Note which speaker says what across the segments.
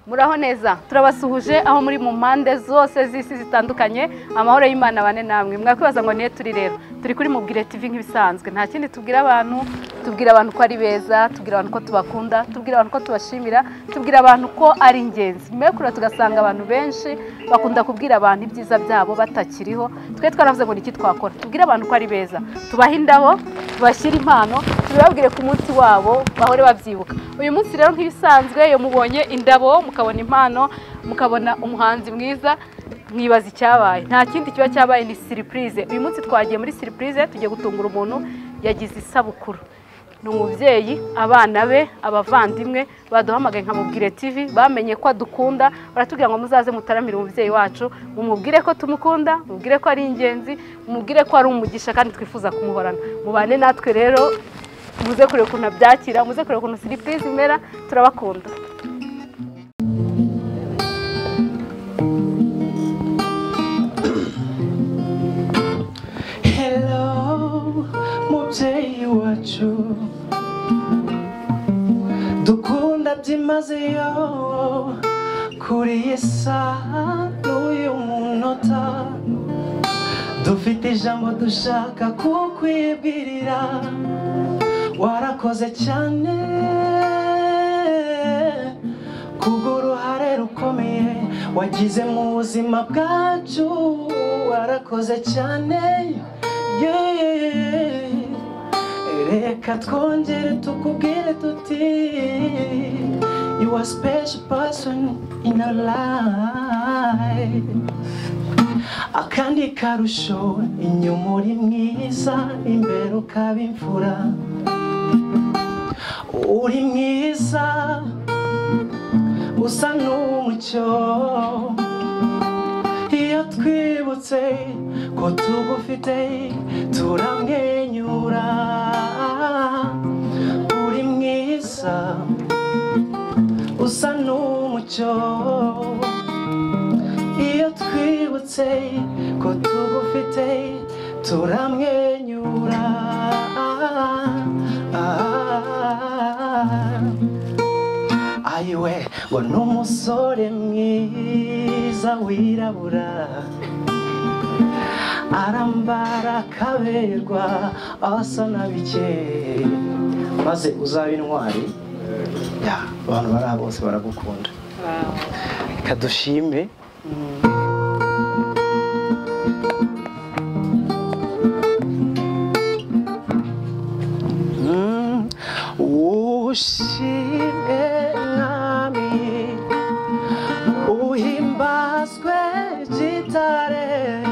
Speaker 1: Muraho neza, turabasuhuje aho muri mu mpande zose z'isi zitandukanye. Amahoro y'Imana bane namwe. Mwakwibaza ngo niye turi rero, turi kuri Mubwire TV nk'ibisanzwe. Nta kindi tubwira abantu, tubwira abantu ko ari beza, tubwira abantu ko tubakunda, tubwira abantu ko tubashimira, tubwira abantu ko ari ingenzi. Mwe tugasanga abantu benshi bakunda kubwira abantu ibyiza byabo batakiriho. Twe twaravuze ngo niki twakora, tubwira abantu ko ari beza, tubaha indabo, tubashyira impano, tubabwire ku munsi wabo bahore babyibuka. Uyu munsi rero nk'ibisanzwe iyo mubonye indabo, mukabona impano, mukabona umuhanzi mwiza, mwibaza icyabaye. Nta kindi kiba cyabaye, ni surprise. Uyu munsi twagiye muri surprise, tugiye gutungura umuntu yagize isabukuru. Ni umubyeyi, abana be, abavandimwe baduhamagaye nka Mubwire TV, bamenye ko adukunda, baratubwira ngo muzaze mutaramire umubyeyi wacu, mumubwire ko tumukunda, mubwire ko ari ingenzi, mubwire ko ari umugisha kandi twifuza kumuhorana. Mubane natwe rero, muze kureba ukuntu abyakira, muze kureba ukuntu surprise imera, turabakunda.
Speaker 2: Hello, mubyeyi wacu dukunda byimazeyo, kuri iyi saha n'uyu munota dufite ijambo dushaka kukwibwirira. Warakoze cyane kubw'uruhare rukomeye wagize mu buzima bwacu, warakoze cyane. Reka twongere tukubwire tuti you are a special person in our life. Akandi karusho, inyuma uri mwiza, imbere ukaba imfura. Uri mwiza usa n'umucyo, iyo twibutse ko tugufite turamwenyura. Uri mwiza usa n'umucyo, iyo twibutse ko tugufite turamwenyura. Ayiwe ngo n'umusore mwiza wirabura, arambara akaberwa asa na bike, maze uzaba intwari. Abantu bari aha bose baragukunda. Reka dushime. Ushime mwami, uhimbazwe gitare,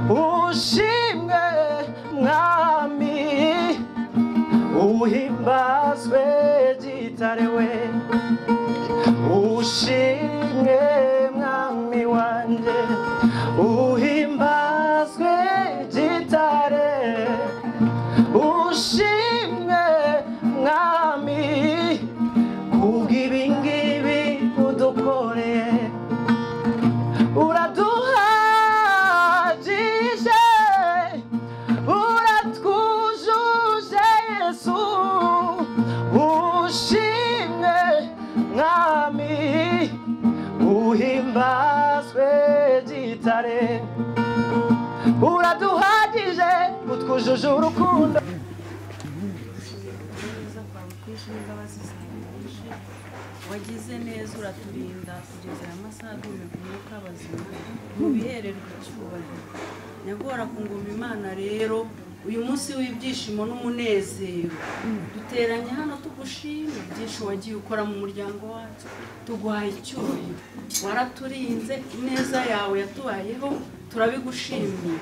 Speaker 2: ushimwe mwami, uhimbazwe gitare we, ushimwe mwami wanjye, uhimbazwe gitare, ushimwe mwami, kubw'ibingibi udukoreye, uraduhagije, uratwujuje Yesu, ushimwe mwami, uhimbazwe gitare, uraduhagije, utwujuje urukundo.
Speaker 3: Wagize neza uraturinda kugeza aya masaha duhumeka umwuka w'abazima, mu bihererwa icyubahiro. Nyagora ku ngoma Imana rero, uyu munsi w'ibyishimo n'umunezero duteranye hano tugushima byinshi wagiye ukora mu muryango wacu, tuguhaye icyubahiro, waraturinze, ineza yawe yatubayeho, turabigushimiye.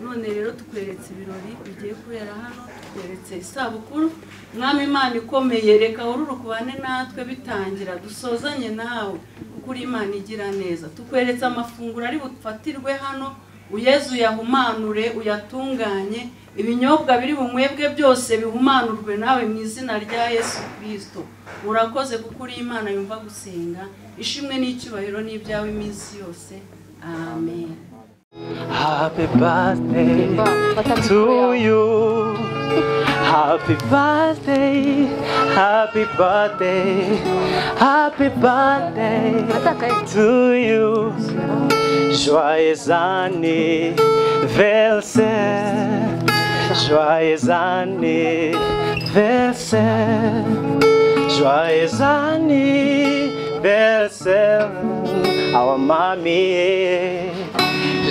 Speaker 3: None rero tukweretse ibirori bigiye kubera hano, tukweretse isabukuru. Mwami Imana ikomeye, reka ururukubane natwe bitangira dusozanye nawe, kuko uri Imana igira neza. Tukweretse amafunguro ari bufatirwe hano, uyezu yahumanure, uyatunganye, ibinyobwa biri bunywebwe byose bihumanurwe nawe mu izina rya Yesu Kristo. Urakoze kuko uri Imana yumva gusenga. Ishimwe n'icyubahiro n'ibyawe iminsi yose. Amen.
Speaker 2: Happy birthday to you. Happy birthday, happy birthday, happy birthday to you. Joyeux anniversaire, joyeux anniversaire, joyeux anniversaire, our mommy.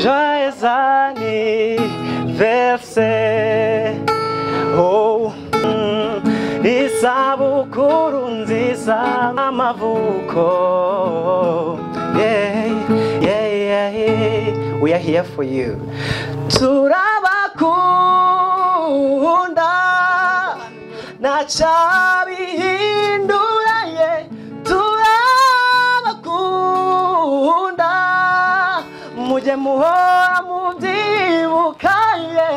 Speaker 2: Joyeux anniversaire. Oh, isabukuru nziza amavuko. Yeah, yeah, yeah, yeah. We are here for you. Turabakunda nacabihindura ye. Turabakunda mujye muhora mubyibuka ye.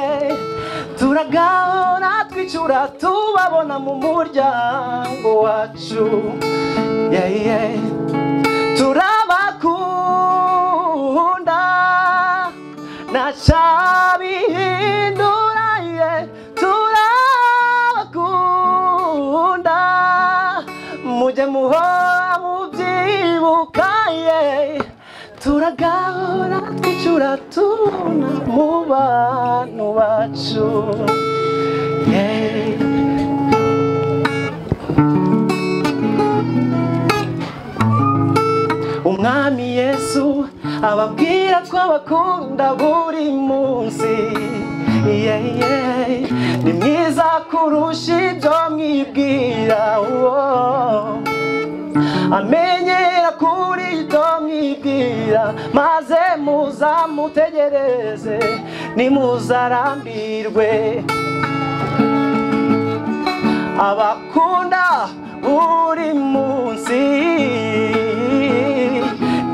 Speaker 2: Turagahora twicura tubabona mu muryango wacu. Yeah, yeah. Turabakunda nacabihindura ye. Turabakunda mujye muhora mubyibuka ye. Turagahora twicura tubona mu bantu bacu. Yeah. Umwami Yesu ababwira ko abakunda buri munsi. Yeah, yeah. Ni mwiza kurusha ibyo mwibwira. Oh. Amenyera kuri ibyo mwibwira, maze muzamutegereze nimuzarambirwe. Abakunda buri munsi,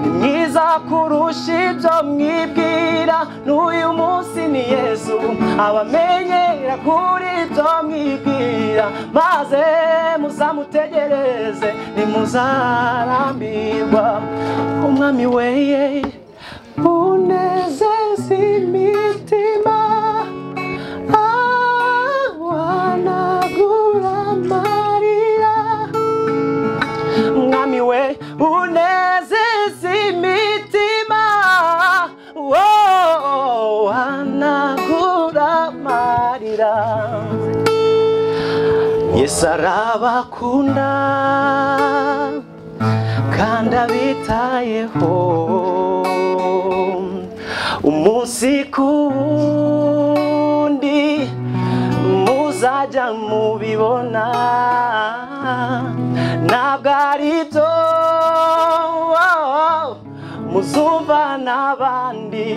Speaker 2: ni mwiza kurusha ibyo mwibwira. N'uyu munsi ni Yesu abamenyera kuri ibyo mwibwira, maze muzamutegereze nimuzarambirwa. Umwami weye unezeza imitima, ahanagura amarira. Umwami we unezeza imitima, oh, ahanagura amarira. Yesu arabakunda kandi abitayeho umunsi ku wundi, muzajya mubibona. Ntabwo ari byo muzumva n'abandi.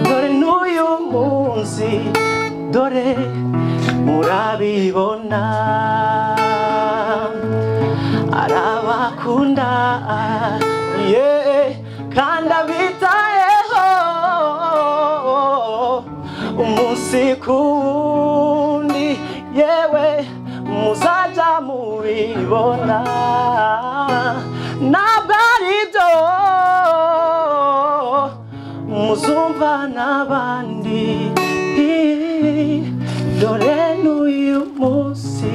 Speaker 2: Dore n'uyu munsi, dore murabibona. Arabakunda, yeah, kandi abitayeho umunsi ku wundi. Yewe muzajya mubibona. Ntabwo ari byo muzumva n'abandi. Dore n'uyu munsi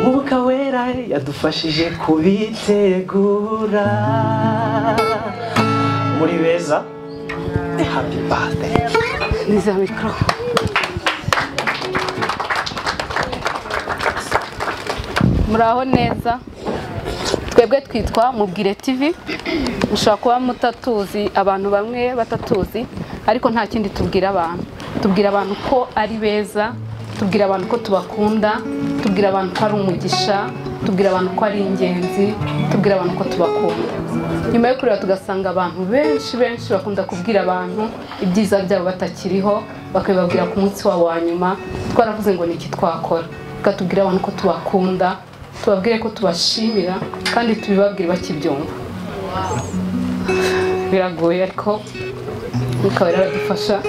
Speaker 2: Mwuka Wera yadufashije kubitegura. Muri beza, happy birthday.
Speaker 1: Niza mikoro. Muraho neza. Twebwe twitwa Mubwire TV. Mushobora kuba mutatuzi, abantu bamwe batatuzi, ariko nta kindi tubwira abantu. Tubwira abantu ko ari beza, tubwira abantu ko tubakunda, tubwira abantu ko ari umugisha, tubwira abantu ko ari ingenzi, tubwira abantu ko tubakunda. Nyuma yo kureba tugasanga abantu benshi benshi bakunda kubwira abantu ibyiza byabo batakiriho, bakabibabwira ku munsi wabo wa nyuma. Twaravuze ngo niki twakora, tukatubwira abantu ko tubakunda, tubabwire ko tubashimira kandi tubibabwire bakibyumva. Biragoye ariko Mwuka Wera aradufasha.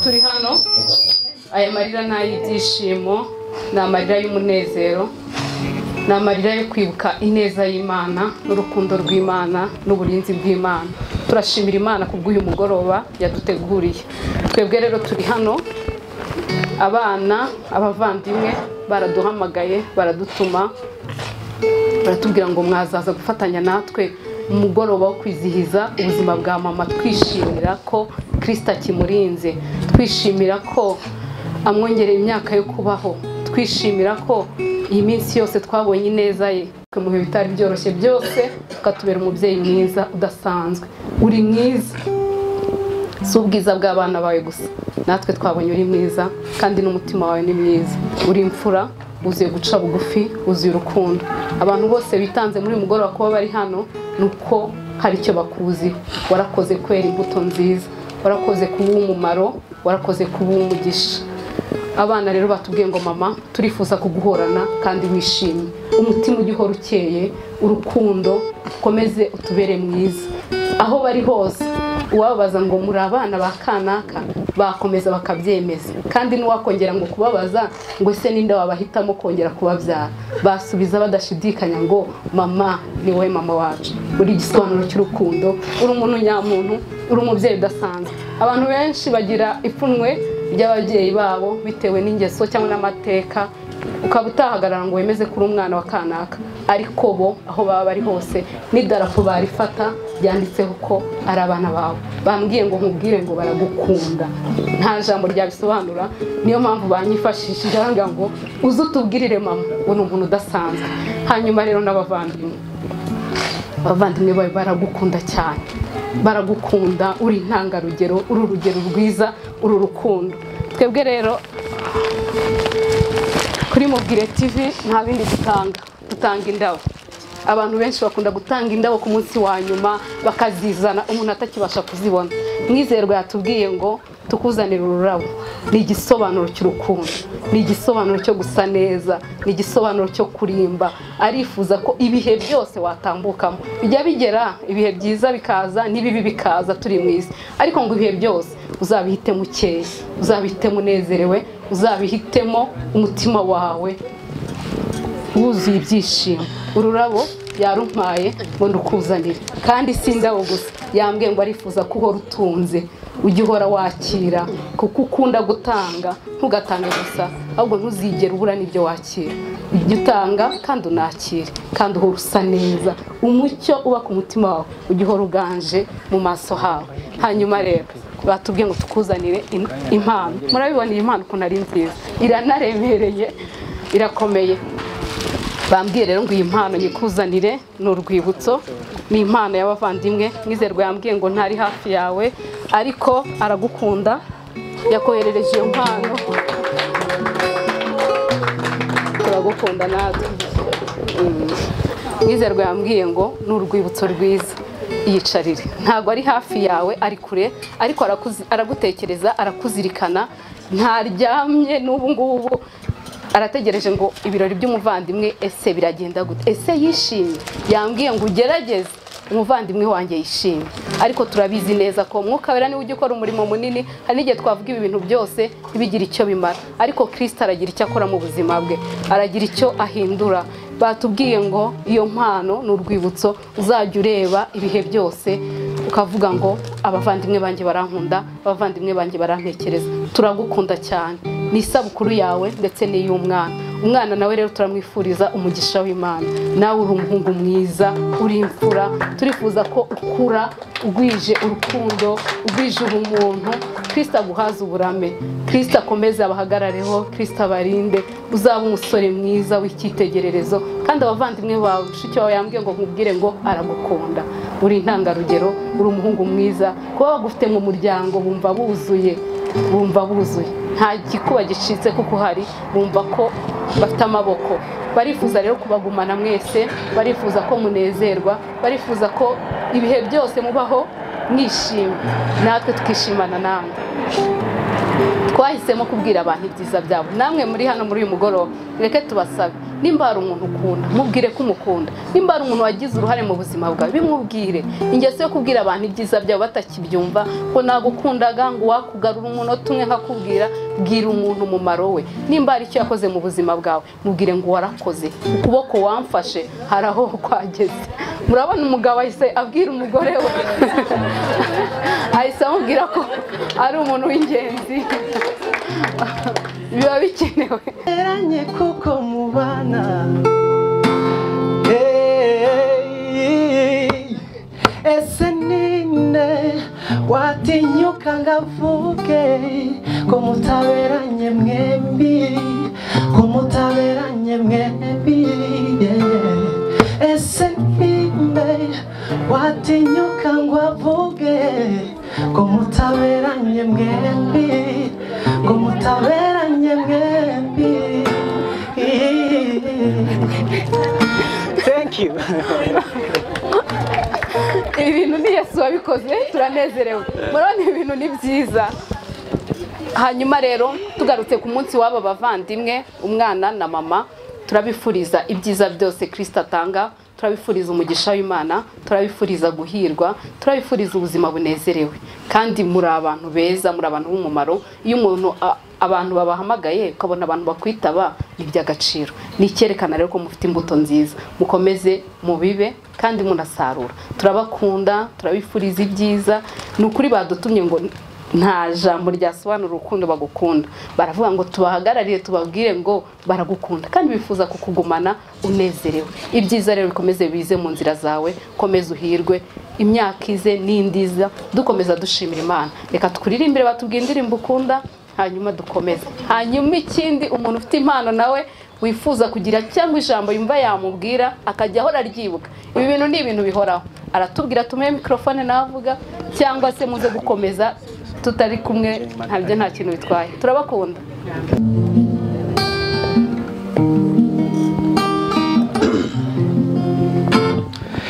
Speaker 1: Turi hano, aya marira ni ay'ibyishimo, ni amarira y'umunezero, ni amarira yo kwibuka ineza y'Imana n'urukundo rw'Imana n'uburinzi bw'Imana. Turashimira Imana kubw'uyu mugoroba yaduteguriye. Twebwe rero turi hano Abana, abavandimwe baraduhamagaye, baradutuma, baratubwira ngo mwazaza gufatanya natwe umugoroba wo kwizihiza ubuzima bwa mama, twishimira ko Kristo akimurinze, twishimira ko amwongereye imyaka yo kubaho, twishimira ko iyi minsi yose twabonye ineza ye mu bihe bitari byoroshye byose, ukatubera umubyeyi mwiza udasanzwe. Uri mwiza, si ubwiza bw'abana bawe gusa, natwe twabonye uri mwiza kandi n'umutima wawe ni mwiza. Uri imfura, wuzuye guca bugufi, wuzuye urukundo. Abantu bose bitanze muri uyu mugoroba kuba bari hano nuko hari icyo bakuziho. Warakoze kwera imbuto nziza, warakoze kuba umumaro, warakoze kuba umugisha. Abana rero batubwiye ngo mama turifuza kuguhorana kandi wishimye, umutima ujye uhora ukeye, urukundo ukomeze utubere mwiza. Aho bari hose uwababaza ngo muri abana ba kanaka bakomeza bakabyemeza, kandi n'uwakongera ngo kubabaza ngo ese ninde wabahitamo kongera kubabyara, basubiza badashidikanya ngo mama ni wowe mama wacu. Uri igisobanuro cy'urukundo, uri umuntu nyamuntu, uri umubyeyi udasanzwe. Abantu benshi bagira ipfunwe ry'ababyeyi babo bitewe n'ingeso cyangwa n'amateka, ukaba utahagarara ngo wemeze kuri umwana wa kanaka, ariko bo aho baba bari hose n'idarapo barifata ryanditseho ko ari abana bawe. Bambwiye ngo nkubwire ngo baragukunda, nta jambo ryabisobanura, niyo mpamvu banyifashishije barambwira ngo uze utubwirire mama, ngo ni umuntu udasanzwe. Hanyuma rero n'abavandimwe, abavandimwe bawe baragukunda cyane, baragukunda, uri intangarugero, uri urugero rwiza, uri urukundo. Twebwe rero kuri Mubwire TV nta bindi dutanga, dutanga indabo. Abantu benshi bakunda gutanga indabo ku munsi wa nyuma bakazizana umuntu atakibasha kuzibona. Mwizerwa yatubwiye ngo tukuzanira ururabo, ni igisobanuro cy'urukundo, ni igisobanuro cyo gusa neza, ni igisobanuro cyo kurimba. Arifuza ko ibihe byose watambukamo bijya bigera, ibihe byiza bikaza n'ibibi bikaza, turi mu isi, ariko ngo ibihe byose uzabihitemo ukeye, uzabihitemo unezerewe, uzabihitemo umutima wawe wuzuye ibyishimo. Ururabo yarumpaye ngo ndukuzanire, kandi si indabo gusa, yambwiye ngo arifuza ko uhora utunze, ujye uhora wakira, kuko ukunda gutanga. Ntugatange gusa, ahubwo ntuzigere ubura n'ibyo wakira. Ujye utanga kandi unakire, kandi uhora usa neza, umucyo uba ku mutima wawe ujye uhora uganje mu maso hawe. Hanyuma rero batubwiye ngo tukuzanire impano. Murabibona iyi impano ukuntu ari nziza, iranaremereye, irakomeye. Bambwiye rero ngo iyi mpano nyikuzanire, ni urwibutso, ni impano y'abavandimwe. Mwizerwa yambwiye ngo ntari hafi yawe ariko aragukunda, yakoherereje iyo mpano. Turagukunda natwe. Mwizerwa yambwiye ngo ni urwibutso rwiza, yicarire. Ntabwo ari hafi yawe, ari kure, ariko aragutekereza, arakuzirikana, ntaryamye n'ubu ngubu arategereje ngo ibirori by'umuvandimwe ese biragenda gute, ese yishimye. Yambwiye ngo ugerageze umuvandimwe wanjye yishimye, ariko turabizi neza ko Mwuka Wera niwe ujya ukora umurimo munini. Hari n'igihe twavuga ibi bintu byose ntibigira icyo bimara, ariko Kristo aragira icyo akora mu buzima bwe, aragira icyo ahindura. Batubwiye ngo iyo mpano ni urwibutso uzajya ureba ibihe byose, ukavuga ngo abavandimwe banjye barankunda, abavandimwe banjye barantekereza. Turagukunda cyane, ni isabukuru yawe ndetse n'iy'umwana. Umwana nawe rero turamwifuriza umugisha w'Imana. Nawe uri umuhungu mwiza, uri imfura, turifuza ko ukura ugwije urukundo, ugwije ubumuntu. Kristo aguhaze uburame, Kristo akomeze abahagarareho, Kristo abarinde, uzaba umusore mwiza w'icyitegererezo. Kandi abavandimwe bawe, mushiki wawe yambwiye ngo nkubwire ngo aragukunda, uri intangarugero, uri umuhungu mwiza. Kuba bagufite mu muryango bumva buzuye, bumva buzuye, nta gikuba gicitse kuko hari, bumva ko bafite amaboko. Barifuza rero kubagumana mwese, barifuza ko munezerwa, barifuza ko ibihe byose mubaho mwishimye, natwe tukishimana namwe. Twahisemo kubwira abantu ibyiza byabo. Namwe muri hano muri uyu mugoroba, reke tubasabe Nimba hari umuntu ukunda, mubwire ko umukunda. Nimba hari umuntu wagize uruhare mu buzima bwawe, bimubwire. Ingeso yo kubwira abantu ibyiza byabo batakibyumva, ngo nagukundaga, ngo wakugarura umunota umwe nkakubwira, bwira umuntu umumaro we. Nimba hari icyo yakoze mu buzima bwawe, mubwire ngo warakoze, ukuboko wamfashe hari aho kwageze. Murabona umugabo ahise abwira umugore we, ahise amubwira ko ari umuntu w'ingenzi. Biba bikenewe.
Speaker 2: Eranye kuko mubana. Ese ninde watinyuka ngavuge ko mutaberanye mwembi, ko mutaberanye mwembi. Ese ninde watinyuka ngo avuge ko mutaberanye mwembi, ko mutaberanye mwembi. Thank you.
Speaker 1: Ibi bintu ni Yesu wabikoze, turanezerewe. Murabona ibi bintu ni byiza. Hanyuma rero tugarutse ku munsi w'aba bavandimwe, umwana na mama, turabifuriza ibyiza byose Kristo atanga, turabifuriza umugisha w'Imana, turabifuriza guhirwa, turabifuriza ubuzima bunezerewe. Kandi muri abantu beza, muri abantu b'umumaro. Iyo umuntu abantu babahamagaye ukabona abantu bakwitaba, ni iby'agaciro. Ni icyerekana rero ko mufite imbuto nziza. Mukomeze mubibe kandi munasarura. Turabakunda, turabifuriza ibyiza. Ni ukuri badutumye ngo nta jambo ryasobanura urukundo bagukunda. Baravuga ngo tubahagararire tubabwire ngo baragukunda, kandi bifuza kukugumana unezerewe. Ibyiza rero bikomeze bize mu nzira zawe, komeza uhirwe, imyaka ize n'indiza, dukomeza dushimira Imana. Reka tukuririmbire batubwire indirimbo ukunda, hanyuma dukomeze. Hanyuma ikindi, umuntu ufite impano nawe wifuza kugira cyangwa ijambo yumva yamubwira akajya ahora aryibuka. Ibi bintu ni ibintu bihoraho. Aratubwira tumuhe microphone navuga, cyangwa se muze gukomeza tutari kumwe, ntabyo nta kintu bitwaye. Turabakunda.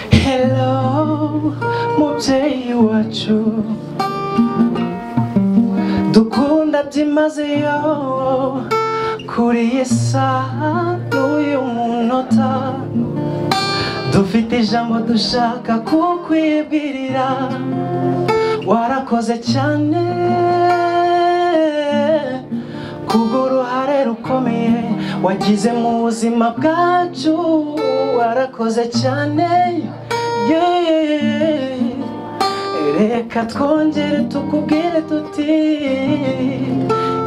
Speaker 2: Hello mubyeyi wacu dukunda byimazeyo, kuri iyi saha n'uyu munota dufite ijambo dushaka kukwibwirira. Warakoze cyane kubw'uruhare rukomeye wagize mu buzima bwacu. Warakoze cyane, reka twongere tukubwire tuti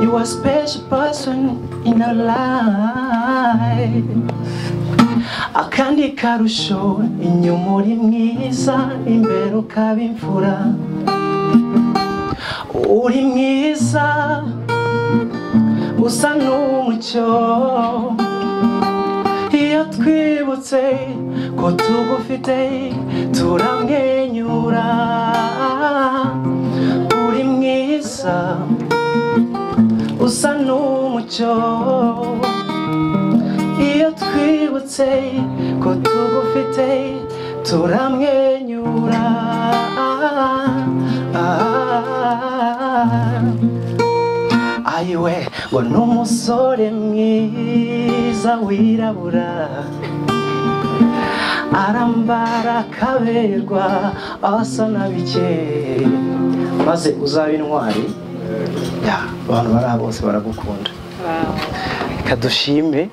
Speaker 2: you are a special person in our life. Akandi karusho, inyuma uri mwiza, imbere ukaba imfura. Uri mwiza usa n'umucyo, iyo twibutse ko tugufite turamwenyura. Uri mwiza usa n'umucyo, iyo twibutse ko tugufite turamwenyura. Ayiwe ngo n'umusore mwiza wirabura, arambara akaberwa asa na bike, maze uzaba intwari. Abantu bari aho bose baragukunda. Reka dushime.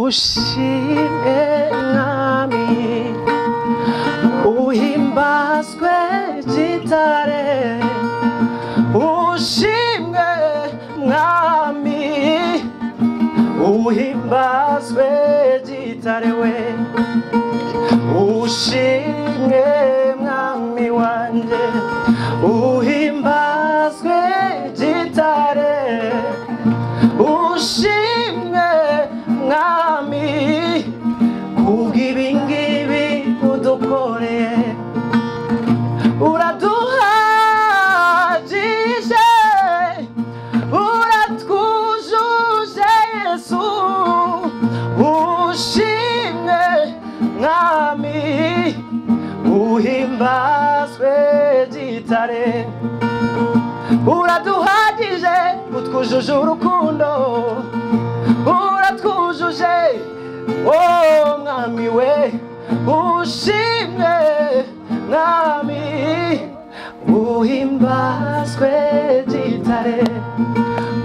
Speaker 2: Ushime mwami, uhimbazwe gitare, ushimwe mwami, uhimbazwe gitare we, ushimwe mwami wanjye, uhimbazwe gitare, ushimwe mwami, kubw'ibingibi udukoreye. Uraduhagije, uratwujuje Yesu, ushimwe mwami, uhimbazwe gitare, uraduhagije utwujuje urukundo, uratwujuje oh mwami we, ushimwe mwami, uhimbazwe gitare,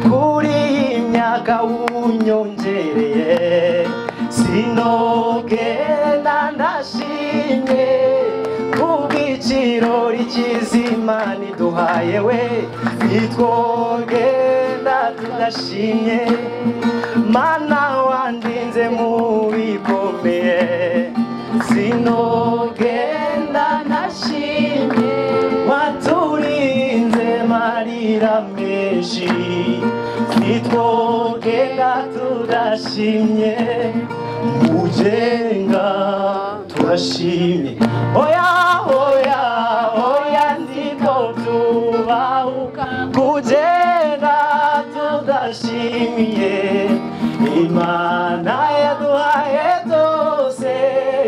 Speaker 2: kuri iyi myaka unyongereye, sinogenda ndashimye, kubw'ikirori cy'izima niduhaye we, nitwogenda tudashimye, mana wandinze mu bikomeye, sinogenda ndashimye, waturinze marira menshi, nitwogenda tudashimye, mugenga turashimye, oya oya oya niko tubahuka kugenda tudashimiye, Imana yaduhaye byose,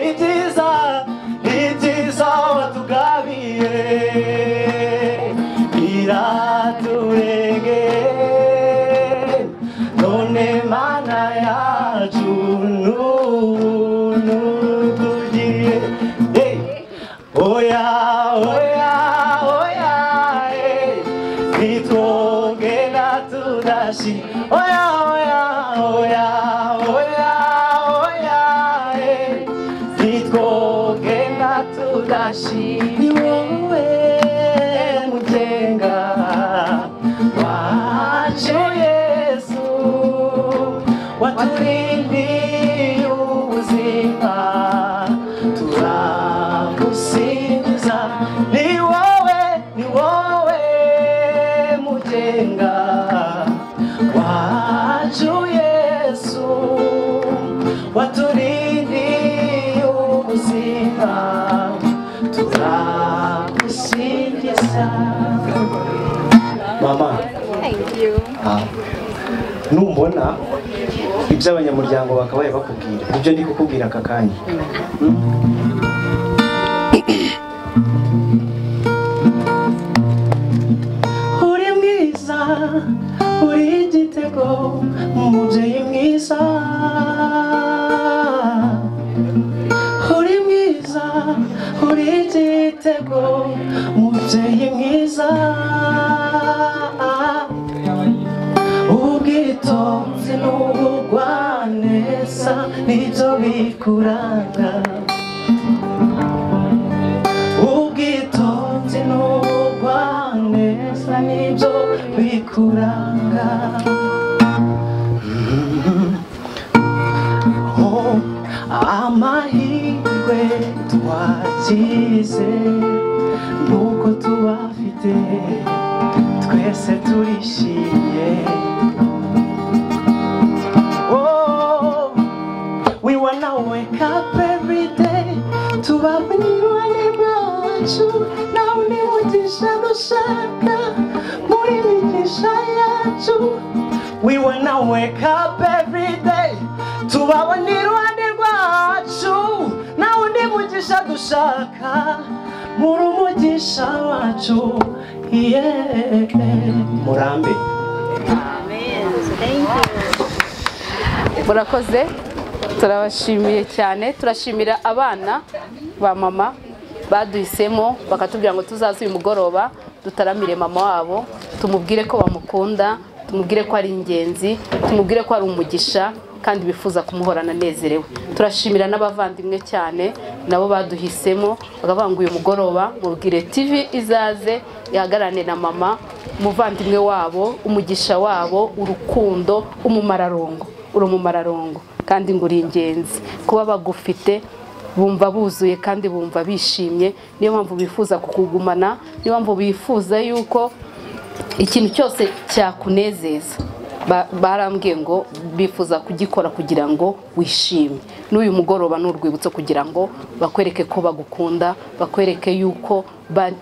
Speaker 2: ibyiza ibyiza watugabiye, iraturengeye, none Mana yacu nutugiriye, oya oya oya, nitwogenda tudashi, oya oya oya oya oya, nitwogenda tudashi, ni wowe mugenga wacu Yesu, waturindiye ubuzima, turagusingiza, ni wowe mugenga wacu Yesu, waturindiye ubuzima, turagusingiza. Mama,
Speaker 1: thank you.
Speaker 2: Numbona ibyo abanyamuryango bakabaye bakubwira, ibyo ndi kukubwira aka kanya. Uri mwiza, uri igitego, umubyeyi mwiza, uri mwiza, uri igitego, umubyeyi mwiza, ubwitonzi n'ubugwaneza nibyo bikuranga, ubwitonzi n'ubugwaneza nibyo bikuranga. Oh, amahirwe twagize nuko tubafite twese turishimye. Oh, we wanna wake up every day, tubabonirwane rwacu, nawe ni mugisha dushaka muri migisha yacu. We wanna wake up every day, tubabonirwane rwacu, nawe ni mugisha dushaka muri umugisha wacu. Yeah. Murambe.
Speaker 1: Amen. Thank you. Murakoze, turabashimiye cyane, turashimira abana ba mama baduhisemo bakatubwira ngo tuzaze uyu mugoroba dutaramire mama wabo, tumubwire ko bamukunda, tumubwire ko ari ingenzi, tumubwire ko ari umugisha kandi bifuza kumuhorana anezerewe. Turashimira n'abavandimwe cyane nabo baduhisemo bakavuga ngo uyu mugoroba Mubwire TV izaze ihagararane na mama, umuvandimwe wabo, umugisha wabo, urukundo, umumararongo, uri umumararongo kandi ngo uri ingenzi. Kuba bagufite bumva buzuye kandi bumva bishimye, niyo mpamvu bifuza kukugumana, niyo mpamvu bifuza yuko ikintu cyose cyakunezeza barambwiye ngo bifuza kugikora kugira ngo wishime. N'uyu mugoroba ni urwibutso kugira ngo bakwereke ko bagukunda, bakwereke yuko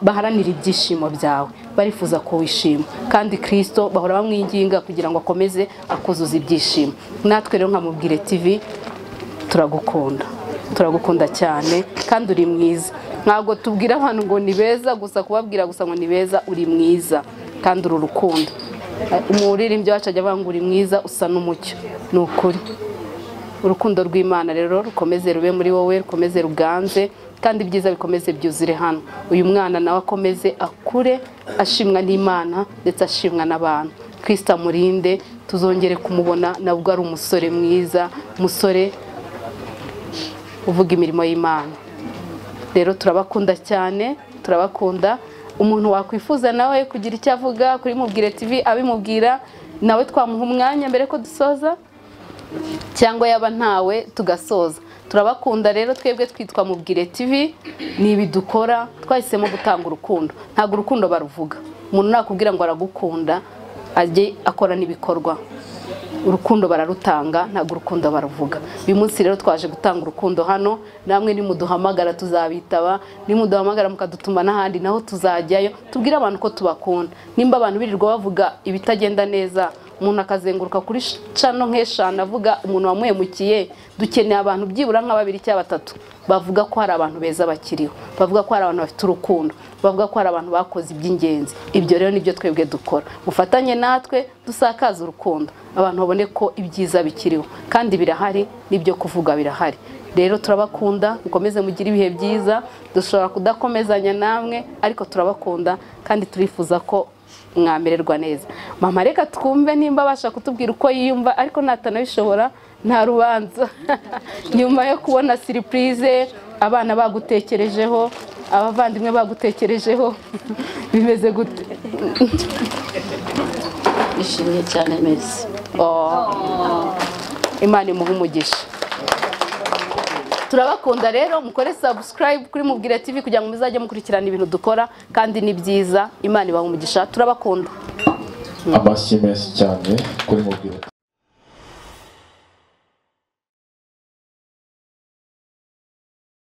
Speaker 1: baharanira ibyishimo byawe, barifuza ko wishima. Kandi Kristo bahora bamwinginga kugira ngo akomeze akuzuza ibyishimo. Natwe rero nka Mubwire TV turagukunda, turagukunda cyane kandi uri mwiza. Ntabwo tubwira abantu ngo ni beza gusa, kubabwira gusa ngo ni beza, uri mwiza kandi uru rukundo. Umuririmbyi wacu ajya avuga ngo uri mwiza usa n'umucyo, ni ukuri. Urukundo rw'Imana rero rukomeze rube muri wowe, rukomeze ruganze, kandi ibyiza bikomeze byuzure hano. Uyu mwana nawe akomeze akure ashimwa n'Imana ndetse ashimwa n'abantu. Kristo amurinde, tuzongere kumubona nabwo ari umusore mwiza, umusore uvuga imirimo y'Imana. Rero turabakunda cyane, turabakunda. Umuntu wakwifuza nawe kugira icyo avuga kuri Mubwire TV abimubwira, nawe twamuha umwanya mbere ko dusoza, cyangwa yaba ntawe tugasoza. Turabakunda rero, twebwe twitwa Mubwire TV, ni ibi dukora, twahisemo gutanga urukundo. Ntabwo urukundo baruvuga, umuntu nakubwira ngo aragukunda ajye akora n'ibikorwa. Urukundo bararutanga, ntabwo urukundo baruvuga. Uyu munsi rero twaje gutanga urukundo hano, namwe nimuduhamagara tuzabitaba, nimuduhamagara mukadutuma n'ahandi naho tuzajyayo, tubwire abantu ko tubakunda. Nimba abantu birirwa bavuga ibitagenda neza, umuntu akazenguruka kuri cano nk'eshanu avuga umuntu wamuhemukiye, dukeneye abantu byibura nka babiri cyangwa batatu bavuga ko hari abantu beza bakiriho, bavuga ko hari abantu bafite urukundo, bavuga ko hari abantu bakoze iby'ingenzi. Ibyo rero nibyo twebwe dukora. Mufatanye natwe dusakaza urukundo, abantu babone ko ibyiza bikiriho kandi birahari, n'ibyo kuvuga birahari. Rero turabakunda, mukomeze mugire ibihe byiza. Dushobora kudakomezanya namwe, ariko turabakunda kandi turifuza ko mwamererwa neza. Mama reka twumve nimba abasha kutubwira uko yiyumva, ariko natanabishobora nta rubanza. Nyuma yo kubona surprise, abana bagutekerejeho, abavandimwe bagutekerejeho, bimeze gute?
Speaker 4: Nishimye cyane, merci.
Speaker 1: Oh. Imana imuhe umugisha. Turabakunda rero, mukore subscribe kuri Mubwire TV kugira ngo muzajye mukurikirana ibintu dukora, kandi ni byiza. Imana ibahe umugisha, turabakunda.
Speaker 5: Amashyi menshi cyane kuri Mubwire.